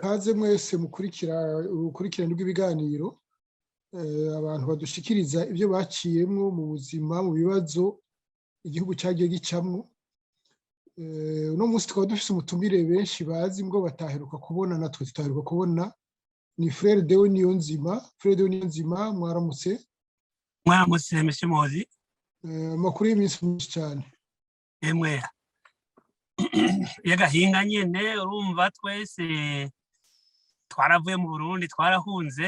Kaze mwese mukurikira urukurikirane rw'ibiganiro, abantu badushikiriza ibyo baciyemwo mu buzima, mu bibazo igihugu cyagiye gicamwo. Uno munsi tukaba dufise umutumire benshi bazi ngo bataheruka kubona, natwe tutaheruka kubona, ni Frère Deo Niyonzima. Frère Deo Niyonzima, mwaramutse? Mwaramutse, Monsieur Mozi. Amakuru y'iminsi myinshi cyane? Emwe, y'agahinga nyene. Urumva twese twaravuye mu Burundi, twarahunze.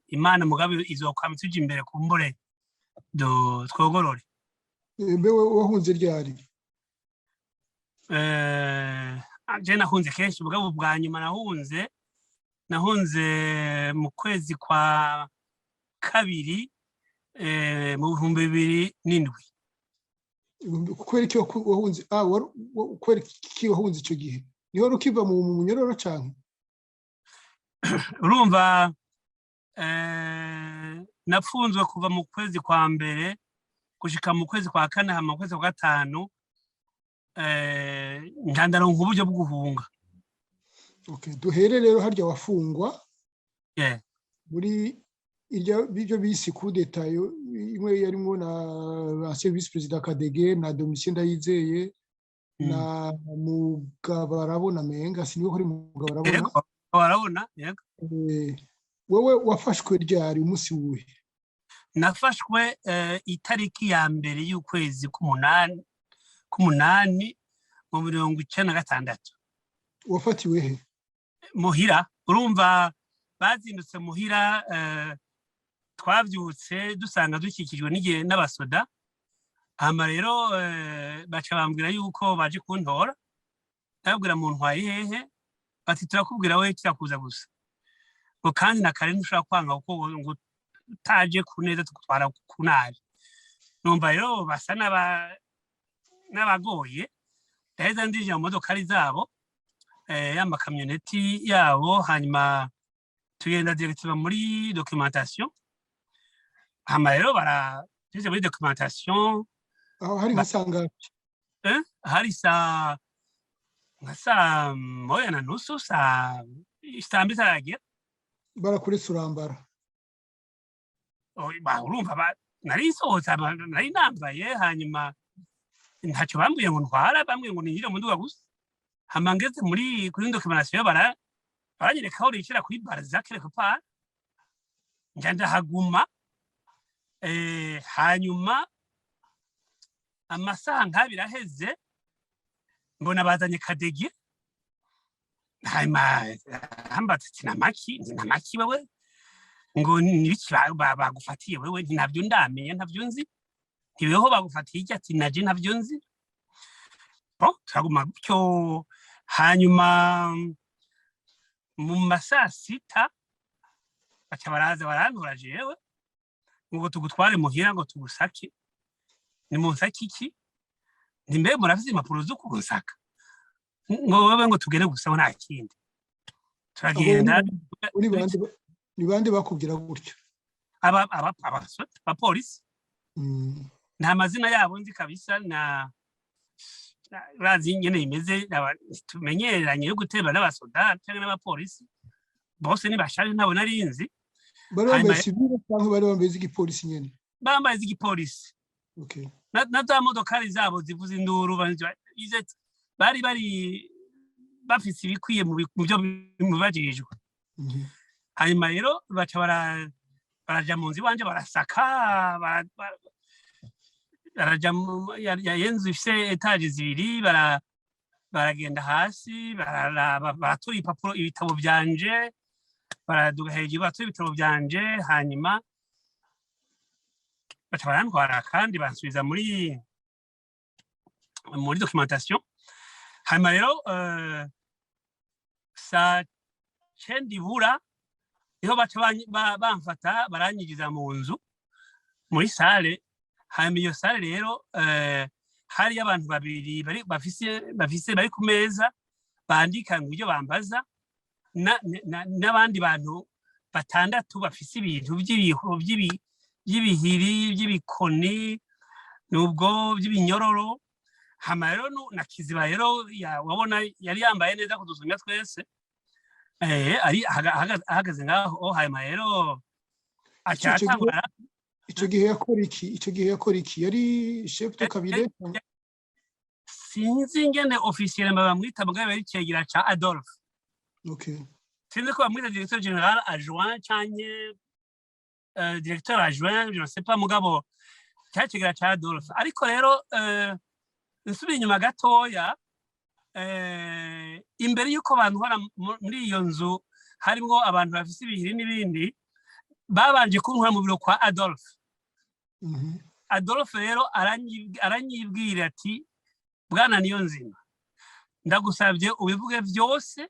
Imana mugabe izokwama tuja imbere, kumbure twogorore. Mbe wahunze ryari? Je nahunze kenshi, mugabo bwa nyuma nahunze mu kwezi kwa kabiri mu 2007. Kubera iki wahunze? Kubera iki wahunze ico gihe? Niho rukiva mu munyororo canke? Urumva, napfunzwe kuva mu kwezi kwa mbere gushika mu kwezi kwa kane, hama mu kwezi kwa gatanu nca ndaronka uburyo bwo guhunga. Okay, duhere rero harya wafungwa muri iryo bisi coup d'état imwe yarimwo na ancien vice président Kadege na Domitien Ndayizeye na Mugabarabona, menga siniwe kuri Mugabarabona. Barabona, yego. Wewe wafashwe ryari, umunsi wuhe? Nafashwe itariki ya 1 y'ukwezi k'umunani mu 96. Wafatiwe he? Muhira. Urumva bazindutse muhira, twavyutse dusanga dukikijwe n'igihe n'abasoda. Hama rero baca bambwira yuko baje kuntora. Ndababwira: "Muntwaye hehe?" Bati: "Turakubwira, we kirakuza gusa." Ngo kandi na kare ntushobora kwanga, kuko ngo utaje ku neza tugutwara ku nabi. Numva rero basa n'abagoye. Ndaheza ndinjira mu modokari zabo, y'amakamyoneti yabo, hanyuma tugenda directement muri documentation. Hama rero bara tugeze muri documentation. Aho hari nka sangapi? Hari saa nka 1:30, saa 2 itaragera. Barakuretse urambara? Urumva nari nsohotse, nari nambaye, hanyuma ntacyo bambwiye ngo ntwara, bambwiye ngo ninjire mu nduga gusa. Hama ngeze muri kuri documentation, baranyereka aho nicara kuri baraza quelque part, nja ndahaguma. Hanyuma amasaha nk'abiri aheze, mbona bazanye Kadege. Hanyuma hambatse ati: "Namaki namaki wewe?" Ngo: "Nibiki bagufatiye wewe?" Nti: "Ntabyo ndamenya, ntabyo nzi." "Ntiweho bagufatiye iki?" Ati: "Naje ntabyo nzi." Bon, turaguma gutyo. Hanyuma mu masaa 6 baca baraza barantora jewe, ngo tugutware muhira, ngo tugusake. Ni munsake iki? Nti: "Mbe murafise impapuro zo kunsaka?" Ngo: "Wewe," ngo, "tugende gusa, nta kindi." Turagenda. Ni bande bakubwira gutyo? Abapolisi. Nta mazina yabo nzi kabisa. Na urazi nyene imeze, tumenyeranye yo guteba n'abasoda canke n'abapolisi bose ntibashaje, ntabo nari nzi. Bari bambaye sivile cyangwa bari bambaye iz'igipolisi nyene? Bambaye iz'igipolisi. Na za modokari zabo zivuza induru, bari bafise ibikwiye mu byo bibajejwe. Hanyuma rero baca baraja mu nzu iwanje, barasaka, baraja ya nzu ifise étages zibiri, baragenda hasi, bararaba, baratora ibipapuro, ibitabo vyanje, baraduga hejuru, baratora ibitabo vyanje. Hanyuma baca barantwara kandi bansubiza muri documentation. Hanyuma rero saa 9 ibura niho baca bamfata, baranyinjiza mu nzu muri salle. Hanyuma iyo salle rero hariyo abantu babiri bari bafise bari ku meza bandika ngo ibyo bambaza, n'abandi bantu batandatu bafise ibintu by'ibihiri, by'ibikoni, nubwo by'ibinyororo. Hama rero na Kiziba rero wabona yari yambaye neza kudusumya twese. Ari ahagaze ngaho. Hanyuma rero aca atangura. Icyo gihe yakora iki? Icyo gihe yakora iki? Yari chef de cabinet? Sinzi ingene officiel bamwita, mugabo yari icegera ca Adolphe. Sinzi ko bamwita directeur général adjoint canke directeur adjoint, je ne sais pas, mugabo cyari icegera ca Adolphe. Ariko rero nsubiye inyuma gatoya, imbere y'uko bantwara muri iyo nzu harimwo abantu bafise ibihiri n'ibindi, babanje kuntwara mu biro kwa Adolphe. Adolphe rero aranyibwira ati: "Bwana Niyonzima, ndagusabye ubivuge byose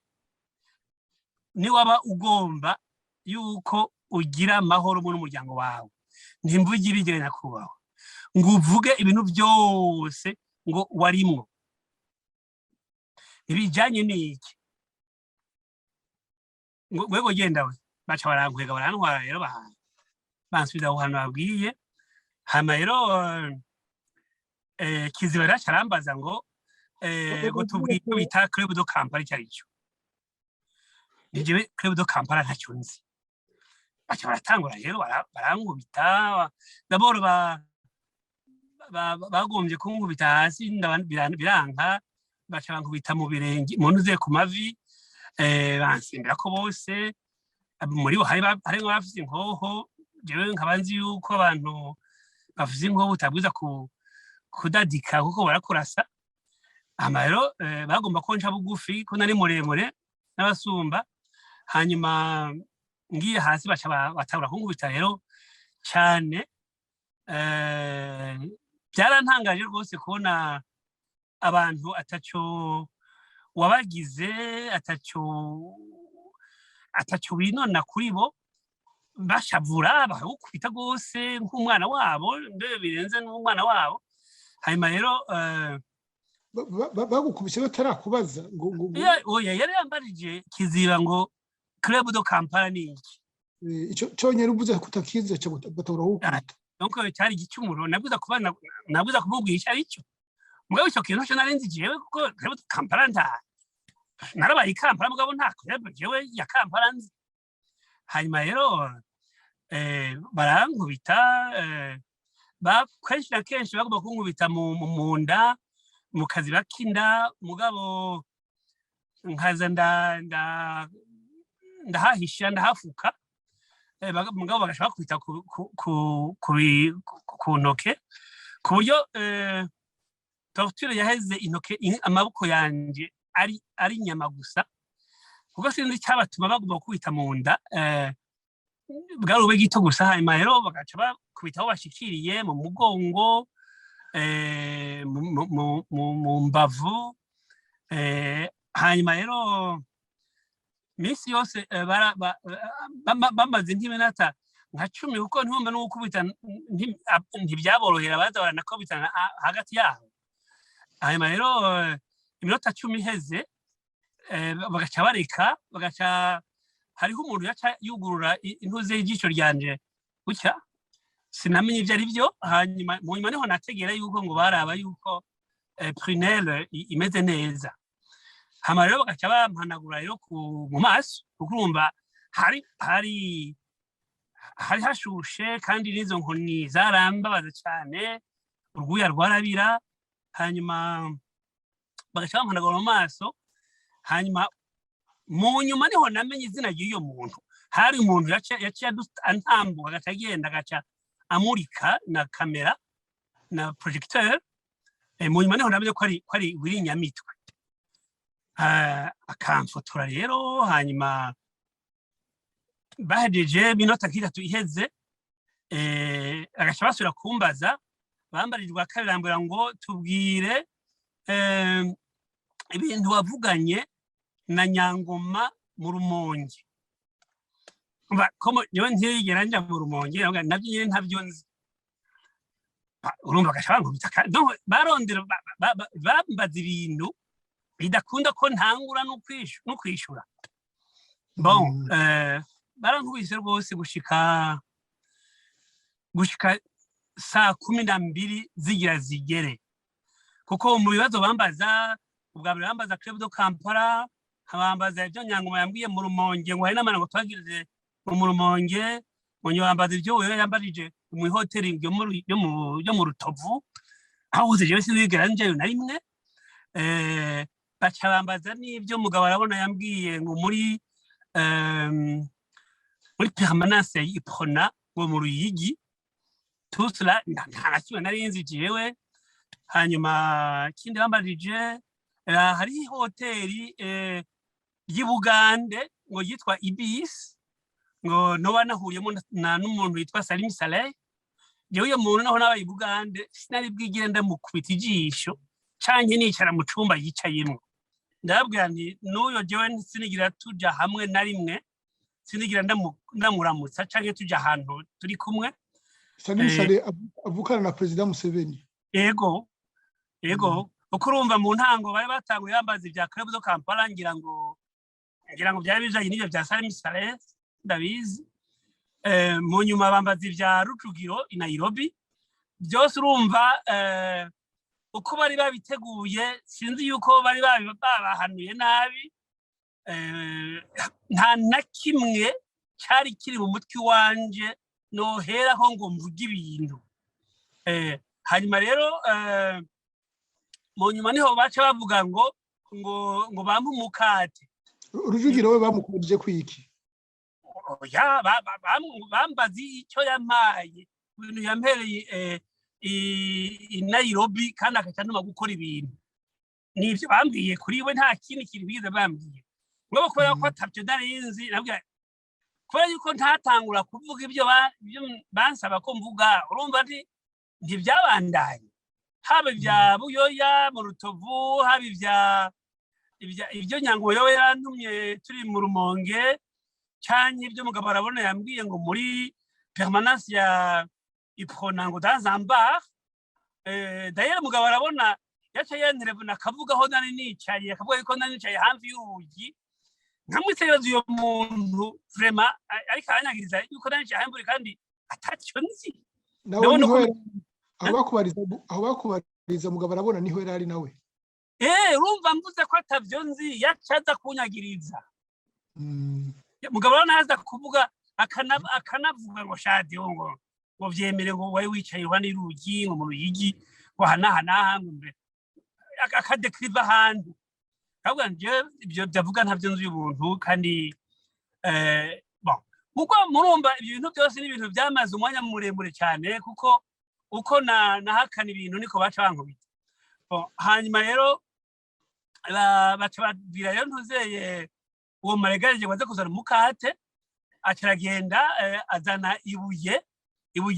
niwaba ugomba yuko ugira amahoro muri umuryango wawe." "Ntimvuge ibigere, nyakubahwa." Ngo uvuge ibintu byose ngo warimwo ntibijyanye n'iki. Ngo wego, genda we. Baca barankwega, barantwara rero, bansubiza aho hantu babwiye. Hama rero Kiziba rero arambaza ngo tubwire icyo bita Club de Kampala icyo ari cyo. Ni Club de Kampala ntacyo nzi. Baca baratangura rero barankubita. D'abord bagombye kunkubita hasi, biranka, baca bankubita mu birenge, mu ntuze, ku mavi, bansimbira ko bose. Muri bo hari harimwo abafise inkoho. Jewe nkaba nzi yuko abantu bafise inkoho utabwiza kudadika kuko barakurasa. Hama rero bagomba ko nca bugufi, ko nari muremure n'abasumba. Hanyuma ngiye hasi, baca batangura kunkubita rero cyane. Byarantangaje rwose kubona abantu ataco wabagize, ataco winona kuri bo, bashavura, bakagukubita rwose nk'umwana wabo, mbere birenze n'umwana wabo. Hanyuma rero Bagukubise batarakubaza ngo Oya, yari yambarije Kiziba ngo Club de Kampala ni iki. Ico cyonyine uvuze ko utakizi, batabura kugukubita. Donc cyari igicumuro, nabwiza kuba nabwiza kumubwira icyo ari cyo. Mugabo icyo kintu cyo nari nzi jewe, kuko Club de Kampala nta narabaye i Kampala, mugabo nta club jewe ya Kampala nzi. Hanyuma rero barankubita. Kenshi na kenshi bagomba kunkubita mu nda, mu kazi bakinda, mugabo nkaza ndahahisha, ndahafuka. Mugabo bagaca bakubita ku ntoke, ku buryo torture yaheze intoke, amaboko yanje ari inyama gusa, kuko sinzi icyabatuma bagomba gukubita mu nda. Bwari ube gito gusa. Hanyuma rero bagaca bakubita aho bashikiriye, mu mugongo, mu mbavu. Hanyuma rero minsi yose bamaze nk'iminota nka 10, kuko ntibumve no gukubita ntibyaborohera, baza baranakubitana hagati yabo. Hanyuma rero iminota 10 iheze, bagaca bareka, bagaca hariho umuntu yaca yugurura intuze y'ijisho ryanje gutya, sinamenye ibyo ari byo. Hanyuma mu nyuma niho nategera yuko ngo baraba yuko prunelle imeze neza. Hama rero bagaca bampanagura rero mu maso, kuko urumva hari hashushe, kandi n'izo nkoni zarambabaza cyane, urwuya rwarabira. Hanyuma bagaca bampanagura mu maso. Hanyuma mu nyuma niho namenye izina ry'uyo muntu. Hari umuntu yaciye antambuka, agaca agenda, agaca amurika na kamera na projecteur. Mu nyuma niho namenye ko ari Willy Nyamitwe. Akamfotora rero. Hanyuma bahejeje, minota nk'itatu iheze, agaca basubira kumbaza. Bambarijwe akabirambura ngo: "Tubwire ibintu wavuganye na Nyangoma mu Rumonge." Njyewe ntiyigera njya mu Rumonge, nabyo nyine ntabyo nzi. Urumva bagaca bankubita. Barondera bambaza ibintu bidakunda ko ntangura no kwishura. Bon, barankubise rwose gushika saa 12 zigira zigere, kuko mu bibazo bambaza, ubwa mbere bambaza Club de Kampala. Bambaza ibyo Nyangoma yambwiye mu Rumonge, ngo hari n'amana ngo twagirize mu Rumonge, ngo bambaza ibyo wewe yambarije mu hoteli yo mu Rutovu, aho hose jewe sinigera njayo na rimwe. Baca bambaza n'ibyo mugabo arabona yambwiye ngo muri permanence ya Uprona, ngo mu Ruyigi. Tout cela nta na kimwe nari nzi jewe. Hanyuma ikindi bambarije, hari hoteli y'i Bugande ngo yitwa Ibis, ngo noba nahuriyemo na n'umuntu witwa Salim Saleh. Jewe uyo muntu, naho nabaye i Bugande, sinari bwigire ndamukubita ijisho canke nicara mu cumba yicayemwo. Ndababwira nti n'uyo jewe sinigira tuja hamwe na rimwe, sinigira ndamuramutsa canke tuja ahantu turi kumwe. Salim Saleh avukana na Perezida Museveni. Ego. Uko urumva, mu ntango bari batanguye bambaza ibya Club de Kampala, ngira ngo byari bijanye n'ivyo bya Salim Saleh, ndabizi. Mu nyuma bambaza ibya Rujugiro i Nairobi. Byose urumva uko bari babiteguye, sinzi yuko bari babahanuye nabi. Nta na kimwe cyari kiri mu mutwe wanje noheraho ngo mvuge ibintu. Hanyuma rero mu nyuma niho baca bavuga ngo bampe umukate. Rujugiro we bamukundije kwiki? Oya, bambaza icyo yampaye, ibintu yampereye i Nairobi, kandi akaca antuma gukora ibintu. Nibyo bambwiye kuri we, nta kindi kintu bigeze bambwiye. Ngo kubera ko atabyo nari nzi, nabwira kubera yuko ntatangura kuvuga ibyo bansaba ko mvuga, urumva ntibyabandanye, haba ibya Buyoya mu Rutovu, haba ibyo Nyangoyo yantumye turi mu Rumonge, canke ibyo mugabo arabona yambwiye ngo muri permanence ya Uprona, ngo dans un bar. D'ailleurs mugabo arabona yaca yantelefona akavuga aho nari nicaye, akavuga yuko nari nicaye hafi y'urugi. Nkamwitegereza, uyo muntu vraiment ariko aranyagiriza yuko nari nicaye hafi, kandi atacyo nzi. Nawe niho aho bakubariza mugabo arabona, niho yari ari nawe. Urumva mvuze ko atavyo nzi, yaca aza kunyagiriza. Mugabo arabona aza kuvuga, akanavuga ngo shadiyo, ngo vyemere, ngo wari wicaye iruhande y'urugi, ngo mu Ruyigi, ngo aha n'aha n'aha, ngo mbere akadekiriva ahantu. Akavuga nje ibyo byavuga ntabyo nzi ubuntu. Kandi bon, kuko murumva ibyo bintu byose ni ibintu byamaze umwanya muremure cyane, kuko uko nahakana ibintu niko baca bankubita. Bon, hanyuma rero baca babwira rero ntuzeye uwo maregareje waze kuzana umukate, acaragenda azana ibuye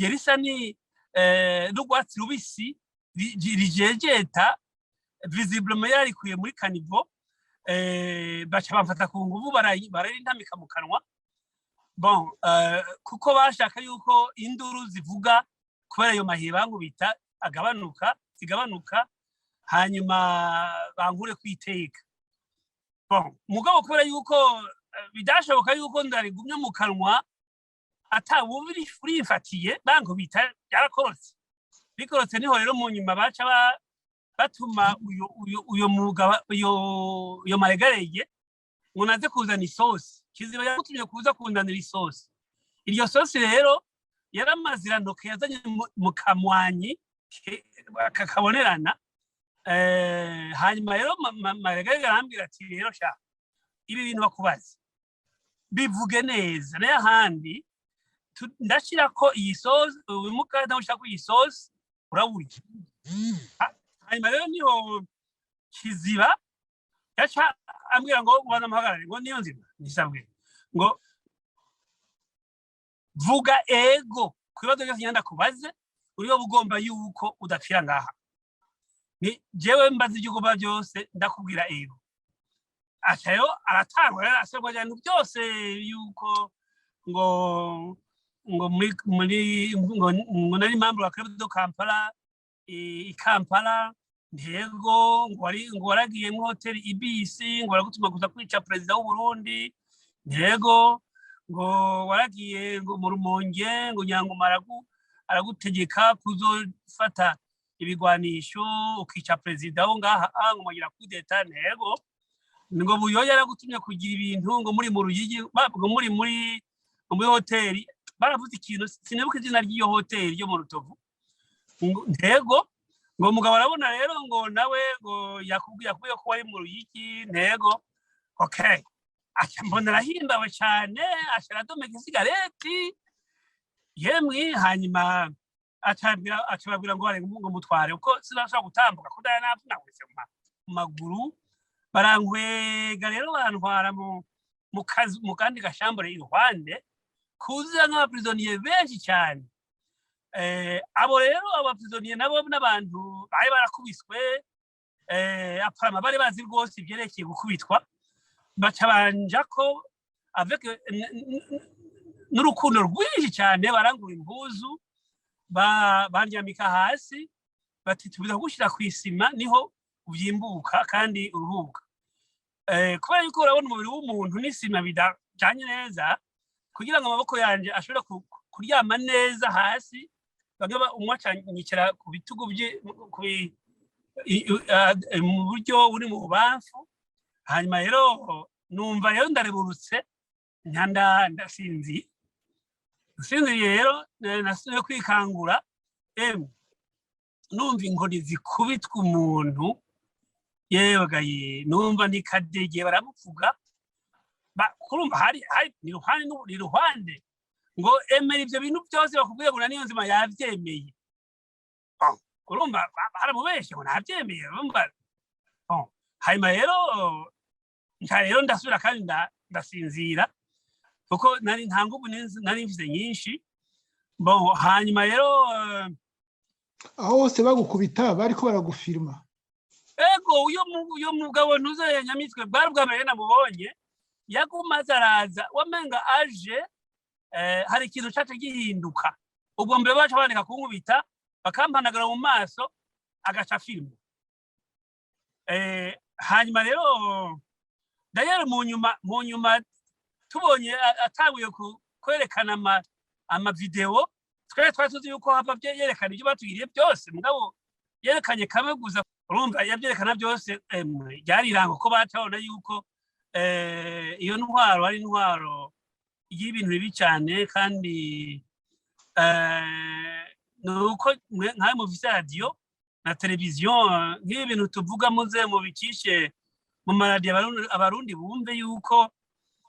risa ni n'urwatsi rubisi rijejeta, visiblement yarikuye muri caniveau. Baca bamfata ku nguvu, bararintamika mu kanwa. Bon, kuko bashaka yuko induru zivuga kubera ayo mahiye bankubita agabanuka, zigabanuka, hanyuma bankure kwiteka. Bon, mugabo kubera yuko bidashoboka yuko ndarigumye mu kanwa atawubi urimfatiye, bankubita byarakorotse, bikorotse. Niho rero mu nyuma baca batuma uyo mugaba, uyo maregarege, ngo naze kuzana isosi. Kiziba yamutumye kuza kundanira isosi. Iryo sosi rero yaramazirantoke yazanye mu kamwanyi kakabonerana. Hanyuma rero maregarege arambwira ati: "Rero sha, ibi bintu bakubaza bivuge neza, nayo ahandi ndashira ko iyi sosi, uyu mukate ndawushira ko iyi sosi, urawurya." Hanyuma rero niho Kiziba yaca ambwira ngo ubanza muhagarare, ngo niyo nzima nisabwe, ngo vuga ego ku bibazo byose ngenda kubaze, uriyo bugomba yuko udapfira ngaha. Ni jewe mbaza ibyo ugomba byose, ndakubwira ego. Aca rero aratangwa rero asabwa ibintu byose, yuko ngo muri ngo nari membre wa Club de Kampala i Kampala, ntego, ngo wari ngo waragiye mu hoteli Ibis, ngo baragutuma kuza kwica perezida w'u Burundi, ntego, ngo waragiye ngo mu Rumonge, ngo Nyangoma aragutegeka kuzofata ibigwanisho ukica perezida wo ngaha, ngo mugira coup d'état, ntego. Ngo Buyoya yaragutumye kugira ibintu ngo muri mu Ruyigi, ngo muri hoteli. Baravuze ikintu, sinibuka izina ry'iyo hoteli yo mu Rutovu. Ntego ngo mugabo arabona rero ngo nawe ngo yakubwiye ko wari mu Ruyigi. Ntego, okay, aca mbona arahimbawe cyane, aca aradomeka isigareti yemwe. Hanyuma aca ababwira ngo ngo mutware, kuko sinashobora gutambuka, kuko navunaguritse mu maguru. Barankwega rero, barantwara mu kazu, mu kandi gashambure iruhande kuzuye nk'aba prisonniers benshi cyane. Abo rero, aba prisonniers nabo n'abantu bari barakubiswe, apparemment bari bazi rwose ibyerekeye gukubitwa. Baca banja ko avec n'urukundo rwinshi cyane, barangura impuzu, bandyamika hasi, bati: "Tubiza kugushyira ku isima, niho ubyimbuka kandi uruhuka." Kubera yuko urabona umubiri w'umuntu n'isima bidajyanye neza, kugira ngo amaboko yanjye ashobore kuryama neza hasi, bamwe umwe acanyicara ku bitugu bye mu buryo buri mu bubamfu. Hanyuma rero numva rero ndareburutse, ndasinziye. Nsinziriye rero, nasubiye kwikangura, emwe, numva inkoni zikubitwa umuntu. Yewe, numva ni Kadege baramuvuga. Kurumva hari ni ruhande, ni ruhande ngo emera ibyo bintu byose bakubwiye, ngo na Niyonzima yabyemeye. Urumva baramubeshye ngo nabyemeye, urumva. Hanyuma rero nca rero ndasubira kandi ndasinzira, kuko nari nta ngubu nari mfise nyinshi. Bon, hanyuma rero Aho hose bagukubita bariko baragufirma? Ego, uyo mugabo ntuze Nyamitwe, bwari ubwa mbere namubonye. Yaguma araza, wamenga aje hari ikintu caca gihinduka. Ubwo mbere baca bandika kunkubita, bakampanagara mu maso, agaca filmu. Hanyuma rero d'ailleurs mu nyuma tubonye atanguye kwerekana ama vidéo, twari tuzi yuko hava yerekana ibyo batugiriye byose, mugabo yerekanye kamwe gusa. Urumva yabyerekana byose, ryari irango ko bacabona yuko iyo ntwaro ari intwaro y'ibintu bibi cyane. Kandi ni uko nkawe mufise radiyo na televiziyo, nk'ibi bintu tuvuga muze mubicishe mu maradiyo, Abarundi bumve yuko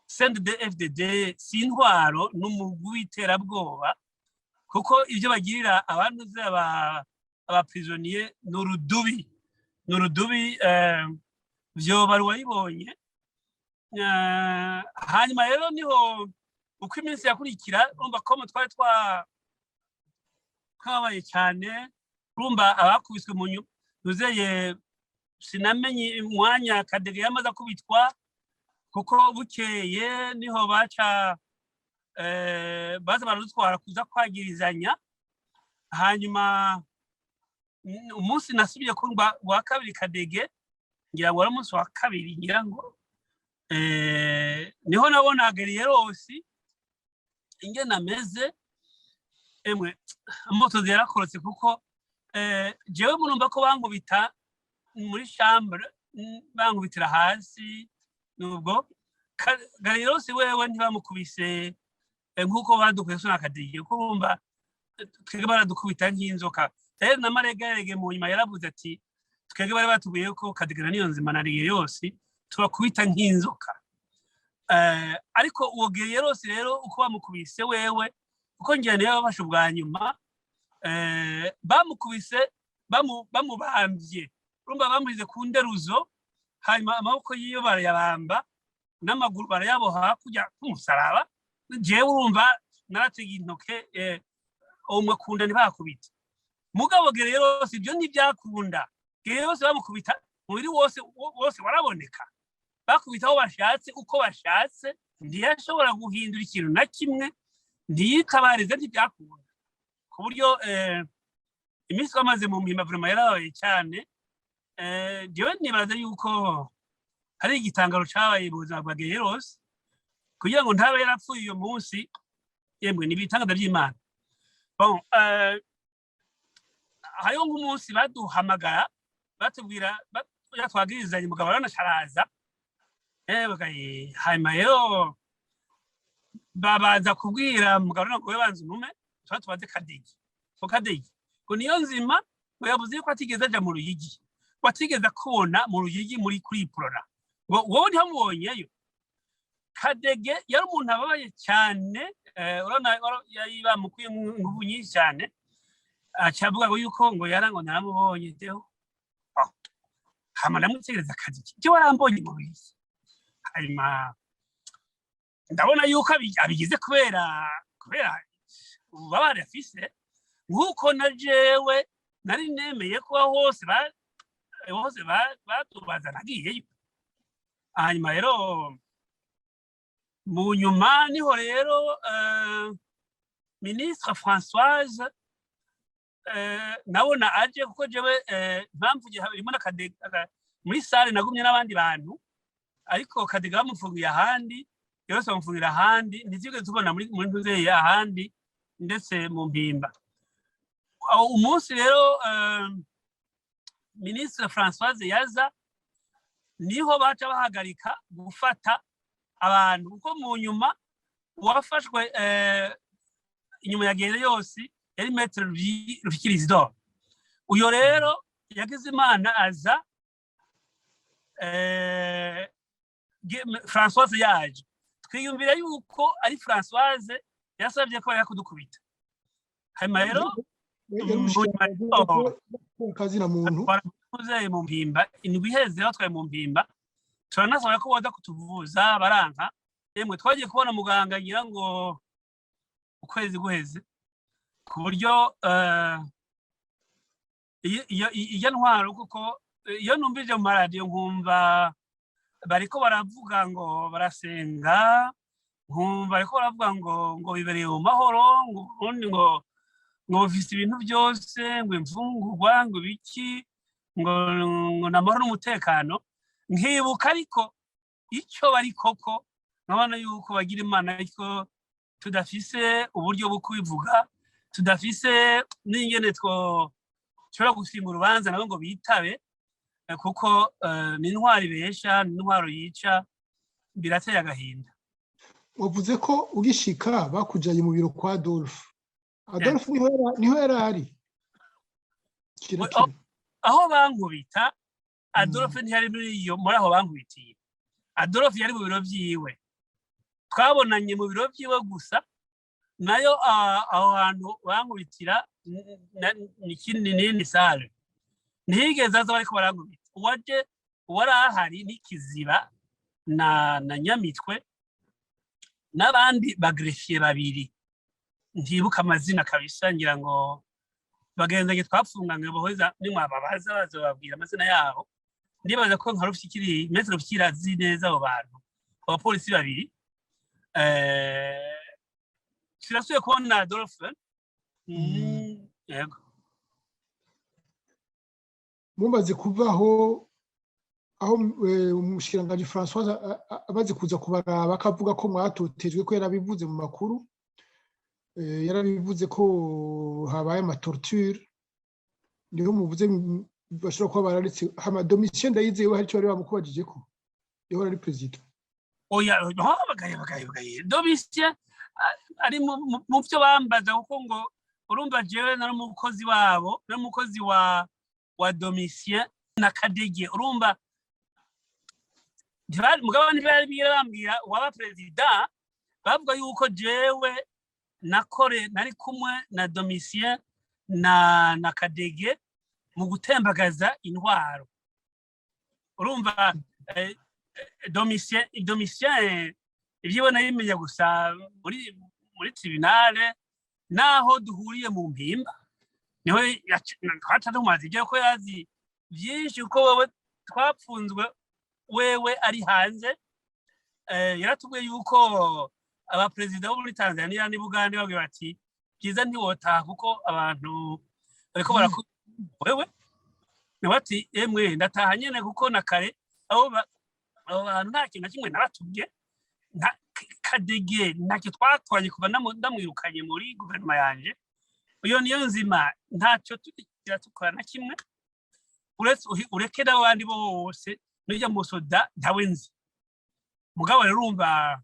CNDD-FDD si intwaro, n'umugwi w'iterabwoba, kuko ibyo bagirira abantu aba prisonniers ni urudubi, ni urudubi. Vyoba wayibonye. Hanyuma rero niho uko iminsi yakurikira, urumva ko twari twabaye cyane, urumva abakubiswe mu nuzeye, sinamenye umwanya Kadege yamaze akubitwa, kuko bukeye niho baca baza baradutwara kuza kwagirizanya. Hanyuma umunsi nasubiye ku wa kabiri Kadege, ngira ngo wari umunsi wa kabiri, ngira ngo niho nabona Geriyerosi ingene ameze. Emwe, moto yarakorotse, kuko jewe murumva ko bankubita muri chambre, bankubitira hasi. Nubwo Garirosi wewe ntibamukubise nk'uko badukuye so nakadiye, kuko urumva twebwe baradukubita nk'inzoka. Rero na Maregarege mu nyuma yaravuze ati: "Twebwe bari batubwiye ko Kadigana Niyonzima na yose tubakubita nk'inzoka." Ariko uwo Geriyerosi rero, uko bamukubise wewe, kuko ngira niyo bafashe ubwa nyuma, bamukubise bamubambye, urumva bamushyize ku nderuzo, hanyuma amaboko yiwe barayabamba n'amaguru barayaboha kujya k'umusaraba. Jewe urumva naratega intoke, umwe kunda ntibakubita. Mugabo Geriyerosi ibyo ntibyakunda. Geriyerosi bamukubita umubiri wose wose waraboneka, bakubita aho bashatse, uko bashatse, ntiyashobora guhindura ikintu na kimwe, ntiyitabarize, ntibyakunda. Ku buryo iminsi twamaze mu Mpimba vraiment yarabaye cyane. Jewe nibaza yuko hari igitangaro cabaye mu buzima bwa Geyerosi kugira ngo ntabe yarapfuye uyo munsi. Yemwe, ni ibitangaza by'Imana. Bon, hariho nk'umunsi baduhamagara batubwira twagirizanye, umugabo aranasharaza. Hanyuma rero babanza kubwira mugabo ngo we banza unume, tuba tubaze Kadege, ngo Kadege ngo niyo nzima ngo yavuze yuko atigeze aja mu Ruyigi, ngo atigeze akubona mu Ruyigi muri kuri Uprona, ngo wowe ntiwamubonyeyo. Kadege yari umuntu ababaye cyane, urabona yari bamukuye ingufu nyinshi cyane, aca avuga ngo yuko ngo yara ngo naramubonye deho. Hama ndamutegereza Kadege, je warambonye mu Ruyigi? Hanyuma ndabona yuko abigize kubera ububabare afise, nk'uko na jewe nari nemeye kuba hose batubaza nagiyeyo. Hanyuma rero mu nyuma niho rero ministre Françoise nabona aje, kuko jewe impamvu harimo muri salle nagumye n'abandi bantu, ariko Kadega bamufungiye ahandi, yose bamufungira ahandi, ntitwigeze tubona muri ntuzeye ahandi ndetse mu Mpimba. Umunsi rero ministre Françoise yaza, niho baca bahagarika gufata abantu, kuko mu nyuma uwafashwe inyuma ya gere yose yari maître Rufyikiri Isidore. Uyo rero yagize Imana aza Françoise yaje, twiyumvira yuko ari Françoise yasabye ko bari kudukubita. Hanyuma rero kazina muntu twaramuze mu Mpimba indwi iheze, batwaye mu Mpimba, turanasaba ko boza kutuvuza, baranka. Yemwe, twagiye kubona muganga ngira ngo ukwezi guheze, ku buryo iyo ntwaro, kuko iyo numvije mu maradiyo nkumva bariko baravuga ngo barasenga, nkumva bariko baravuga ngo bibereye mu mahoro, ngo ubundi ngo bufise ibintu byose, ngo imfungurwa, ngo ibiki, ngo ni amahoro n'umutekano, nkibuka ariko icyo bari koko, nkabona yuko bagira Imana, ariko tudafise uburyo bwo kubivuga, tudafise n'ingene two dushobora gusinga urubanza nabo ngo bitabe, kuko ni intwaro ibesha, ni intwaro yica, birateye agahinda. Wavuze ko ugishika bakujanye mu biro kwa Adolphe. Adolphe niho yari ari? Aho bankubita, Adolphe ntiyari muri iyo, muri aho bankubitiye. Adolphe yari mu biro vyiwe, twabonanye mu biro vyiwe gusa. Nayo aho hantu bankubitira ni nini salle, ntiyigeze aza bariko barankubita. Uwaje uwari ahari ni Kiziba na Nyamitwe n'abandi ba greffiers babiri ntibuka amazina kabisa, ngira ngo bagendanye twapfunganywe boheza, nimwababaza bazobabwira amazina yabo. Ndibaza ko nka Rufyikiri, maître Rufyikiri azi neza abo bantu, abapolisi babiri. Sinasubiye kubona Adolphe. Yego. Mumaze kuvaho aho, umushikiranganji Françoise amaze kuza kubaraba akavuga ko mwatotejwe, ko yarabivuze mu makuru, yarabivuze ko habaye ama tortures, niho muvuze bashobora kuba bararetse. Hama Domitien Ndayizeye we hari icyo bari bamukubajije ko yahora ari perezida? Oya, bagaye bagaye bagaye, Domitien ari mu byo bambaza, kuko ngo urumva jewe nari umukozi wabo, nari umukozi wa Domitien na Kadege. Urumva mugabo ntibari bigera bambwira uwaba perezida, bavuga yuko jewe nakore nari kumwe na Domitien na Kadege mu gutembagaza intwaro. Urumva Domitien ibyiwe nabimenya gusa muri tribunal, naho duhuriye mu Mpimba, niho twaca tumubaza ibyo, ko yazi byinshi, kuko wewe twapfunzwe wewe ari hanze. Yaratubwiye yuko abaperezida bo muri Tanzania n'Bugande babwiye bati byiza ntiwotaha kuko abantu bariko baraku wewe. Nawe ati emwe ndataha nyene, kuko na kare abo bantu nta kintu na kimwe nabatubye, Kadege ntacyo twatwanye kuva ndamwirukanye muri guverinoma yanje, iyo niyo nzima ntacyo tugira dukora na kimwe, uretse ureke n'abandi bose n'ujya mu soda ntawe nzi. Mugabo rero urumva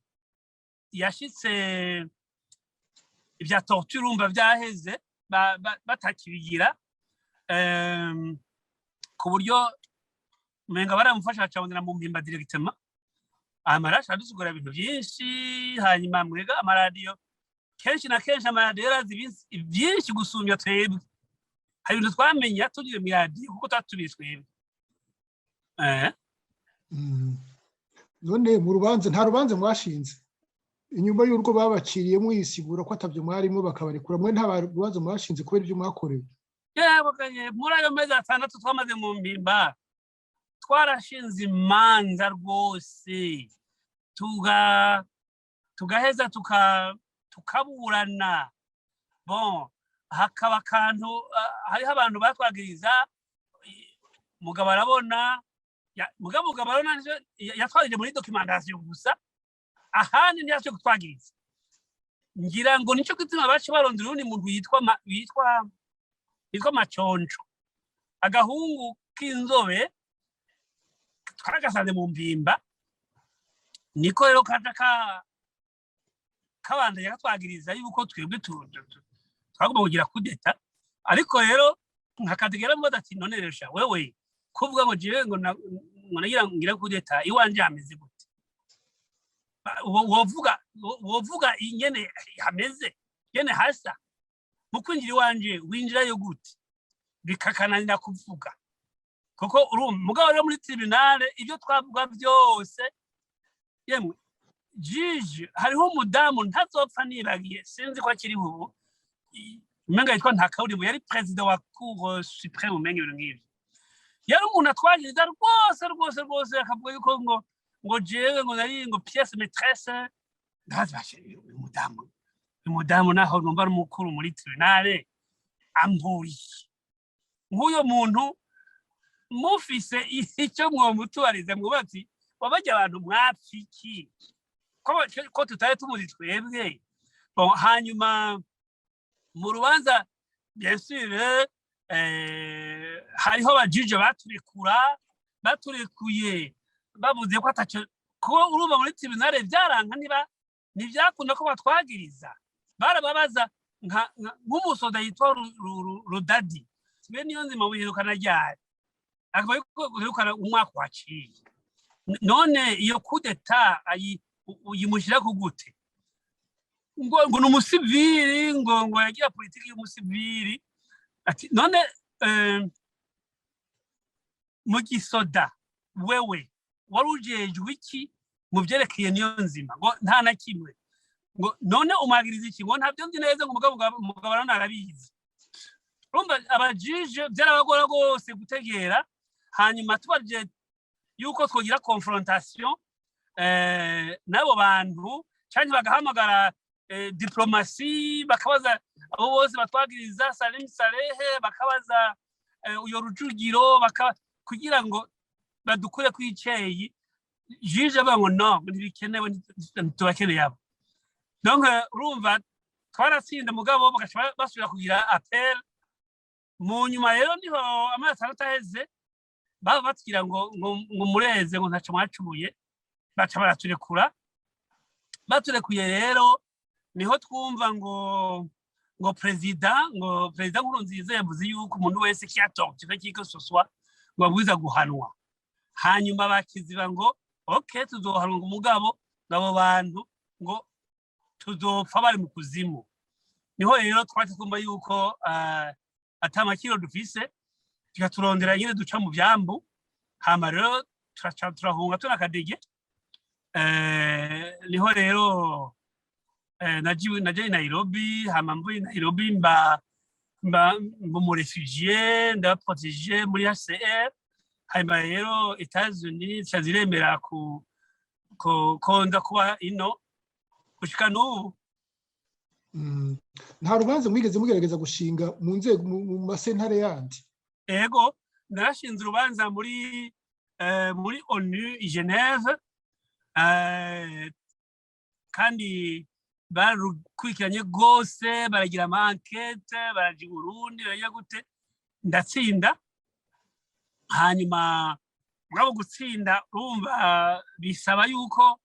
yashitse ibya torture, urumva byaheze, batakibigira, ku buryo umenga baramufasha bacabonera mu Mpimba directement. Amarasha adusigura ibintu byinshi. Hanyuma mwega amaradiyo, kenshi na kenshi amaradiyo yarazi byinshi gusumbya twebwe. Hari ibintu twamenya tugiye mu radiyo kuko tuba twebwe. None mu rubanza, nta rubanza mwashinze inyuma y'urwo babaciriye mwisigura ko atabyo mwarimo bakabarekura? Mwe nta rubanza mwashinze kubera ibyo mwakorewe? Yewe, muri ayo mezi 6 twamaze mu Mpimba twarashinze imanza rwose, tugaheza tukaburana. Bon, hakaba akantu, hariho abantu batwagiriza mugabo arabona, mugabo arabona yatwagirije muri documentation gusa, ahandi ntiyashoboye kutwagiriza. Ngira ngo nico gituma baca barondera uwundi muntu yitwa Maconco, agahungu k'inzobe twagasanze mu Mpimba. Niko rero kaja kabandanya katwagiriza yuko twebwe twagomba kugira kudeta. Ariko rero nkakategera mubaza ati: "None rero sha wewe, kuvuga ngo jewe ngo nagira ngira kudeta, iwanje hameze gute? Wovuga ingene hameze, ingene hasa? Mu kwinjira iwanje winjirayo gute?" Bikakananira kuvuga kuko urumva. Mugabo rero muri tribunal ibyo twavuga byose, yemwe, juge, hariho umudamu ntazopfa nibagiye, sinzi ko akiriho ubu, umenga yitwa Ntakaburimbo, yari perezida wa Cour suprême, umenga ibintu nk'ivyo. Yari umuntu atwagiriza rwose rwose rwose, akavuga yuko ngo jewe ngo nari ngo pièce maîtresse. Ndabaza bashe uyu mudamu naho numva ari umukuru muri tribunal, ampuriye nk'uyo muntu, mufise icyo mwomutubariza, mwubatsi wabajya abantu mwapfiki ko tutari tumuzi twebwe? Bon, hanyuma mu rubanza, bien sûr, hariho abajije baturekura, baturekuye bavuze ko ataco, ko urumva muri tribunal vyaranka, niba ntivyakunda ko batwagiriza. Barababaza nk'umusoda yitwa Rudadi twe niyo nzima buhirukana ryari, akaba yuko guhirukana umwaka waciye. None iyo kudeta uyimushyira ku gute? Ngo ni umusivili, ngo yagira politiki y'umusivili. Ati: "None mu gisoda wewe wari ujejwe iki mu byerekeye niyo nzima?" Ngo nta na kimwe. Ngo none umwagiriza iki? Ngo ntabyo nzi neza, ngo umugabo arabona arabizi. Urumva abajije byarabagora rwose gutegera. Hanyuma tubaje yuko twogira confrontation n'abo bantu cyangwa bagahamagara diplomatie, bakabaza abo bose batwagiriza, Salim Salehe, bakabaza uyo Rujugiro, kugira ngo badukure ku iceyi. Juge avuga ngo no, ntibikenewe, ntitubakeneye abo. Donc urumva twaratsinda, mugabo bagaca basubira kugira appel mu nyuma. Rero niho amezi 6 aheze baba batubwira ngo mureze, ngo ntaco mwacumuye, baca baraturekura. Baturekuye rero niho twumva ngo perezida Nkurunziza yavuze yuko umuntu wese qui a torturé qui que ce soit ngo abwiza guhanwa. Hanyuma bakiziba ngo ok, tuzohanwa, ngo umugabo ngo abo bantu ngo tuzopfa bari mu kuzimu. Niho rero twaca twumva yuko ata makiro dufise, tugaturondera nyine duca mu byambu. Hama rero turaca turahunga tunakadege. Niho rero naje i Nairobi. Hama mvuye i Nairobi mba umu réfugié, ndaba protégé muri HCR. Hanyuma rero Etats-Unis zica ziremera ku ko nza kuba ino gushika n'ubu. Nta rubanza mwigeze mugerageza gushinga mu nzego, mu masentare yandi? Ego, narashinze urubanza muri ONU i Geneve, kandi barukurikiranye rwose, baragira ama enquêtes, baraja i Burundi, baragira gute, ndatsinda. Hanyuma mugabo gutsinda urumva bisaba yuko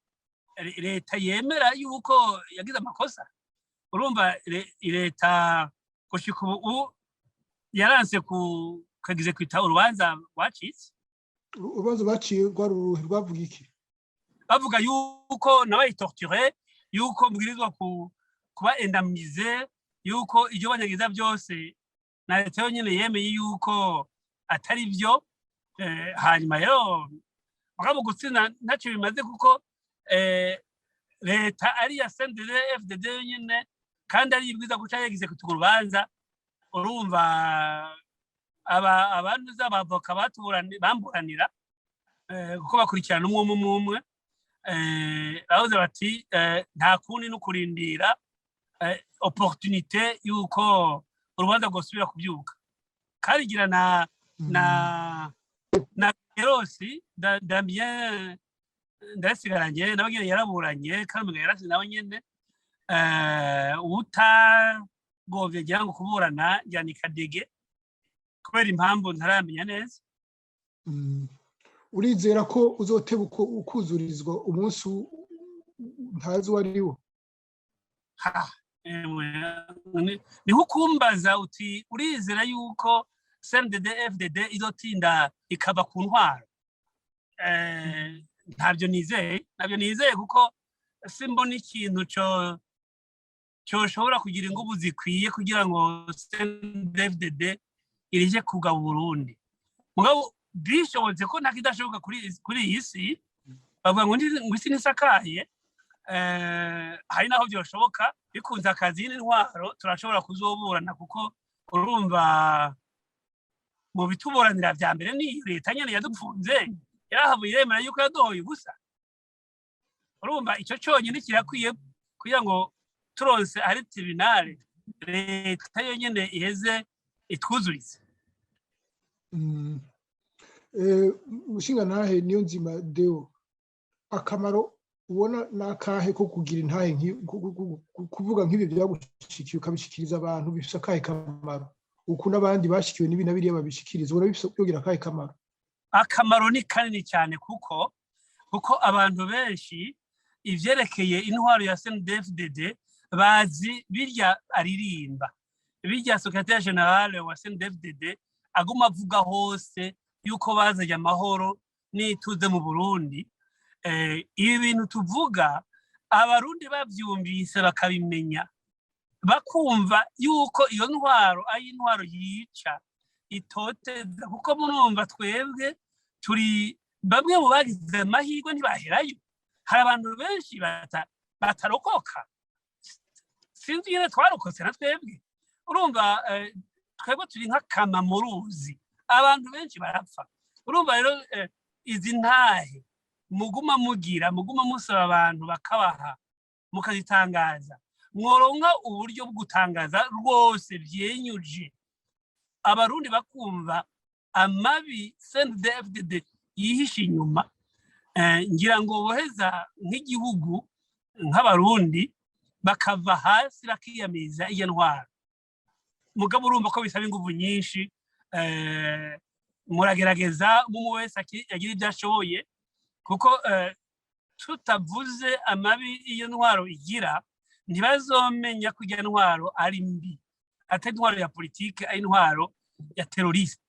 leta yemera yuko yagize amakosa. Urumva leta gushika ubu yaranse ku kagize kwita urubanza rwacitse. Urubanza baciye rwari uruhe? Rwavuga iki? Bavuga yuko nabaye torturé, yuko mbwirizwa kuba indemnisé, yuko ibyo banyagiza byose na leta yonyine yemeye yuko atari byo. Hanyuma rero mugabo gutsinda ntacyo bimaze, kuko leta ari iya CNDD FDD yonyine, kandi ari ibwiza guca yagize kutuga urubanza. Urumva aba abantu z'abavoka bamburanira, kuko bakurikirana umwe umwe umwe, bavuze bati nta kundi no kurindira opportunité yuko urubanza rwosubira kubyuka. Karigira na Erosi Damien Ndasigaranye nawe nyene yaraburanye, kandi yarasi nawe nyene. Utagovye ngira ngo kuburana ngira ni Kadege, kubera impamvu ntaramenya neza. Urizera ko uzoteba ukuzurizwa umunsi ntazi uwo ari wo? Niho ukumbaza uti urizera yuko CNDD FDD izotinda ikava ku ntwaro? Ntabyo nizeye, ntabyo nizeye, kuko simbona ikintu cyo cyoshobora kugira ingufu zikwiye kugira ngo CNDD-FDD irije kugaba Burundi. Mugabo bishobotse ko nta kidashoboka kuri iyi si, bavuga ngo isi ntisakaye. Hari naho byoshoboka bikunze akazi n'intwaro, turashobora kuzoburana, kuko urumva mu bituburanira vya mbere ni leta nyene yadupfunze, yarahavuye yemera yuko yadohoye ubusa. Urumva icyo cyonyine kirakwiye kugira ngo turonse ari tribunal, leta yonyene iheze itwuzurize. Mushinga ntahe niyo nzima Deo, akamaro ubona ni akahe ko kugira intahe, kuvuga nk'ibi byagushikiye ukabishikiriza abantu? Bifite akahe kamaro uku n'abandi bashikiwe n'ibi na biriya babishikiriza? Ubona byogira akahe kamaro? Akamaro ni kanini cyane, kuko abantu benshi ivyerekeye intwaro ya CNDD-FDD bazi birya aririmba, birya secrétaire général wa CNDD-FDD aguma avuga hose yuko bazanye amahoro n'ituze mu Burundi. Ibi bintu tuvuga, Abarundi bavyumvise bakabimenya, bakumva yuko iyo ntwaro ari intwaro yica, itoteza, kuko murumva twebwe turi bamwe mu bagize amahirwe ntibaherayo. Hari abantu benshi batarokoka, sinzi nyine twarokotse na twebwe. Urumva twebwe turi nk'akama mu ruzi, abantu benshi barapfa. Urumva rero izi ntahe muguma mugira, muguma musaba abantu bakabaha, mukazitangaza, mworonka uburyo bwo gutangaza rwose byenyuje, Abarundi bakumva amabi CNDD-FDD yihishe inyuma, ngira ngo boheza nk'igihugu, nk'Abarundi bakava hasi bakiyamiriza iyo ntwaro. Mugabo urumva ko bisaba ingufu nyinshi. Muragerageza, umwe wese agira ibyo ashoboye, kuko tutavuze amabi iyo ntwaro igira, ntibazomenya ko iyo ntwaro ari mbi, atari intwaro ya politike, ari intwaro ya terroriste.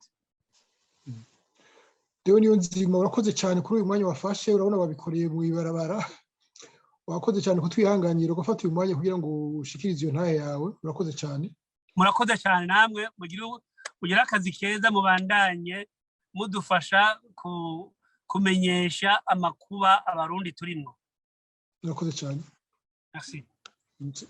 Rero niyo nzima, urakoze cyane kuri uyu mwanya wafashe. Urabona babikoreye mu ibarabara. Wakoze cyane kutwihanganira ugafata uyu mwanya kugira ngo ushikirize iyo ntahe yawe. Urakoze cyane. Murakoze cyane namwe, mugire akazi keza, mubandanye mudufasha kumenyesha amakuba Abarundi turimo. Murakoze cyane. Merci. Merci.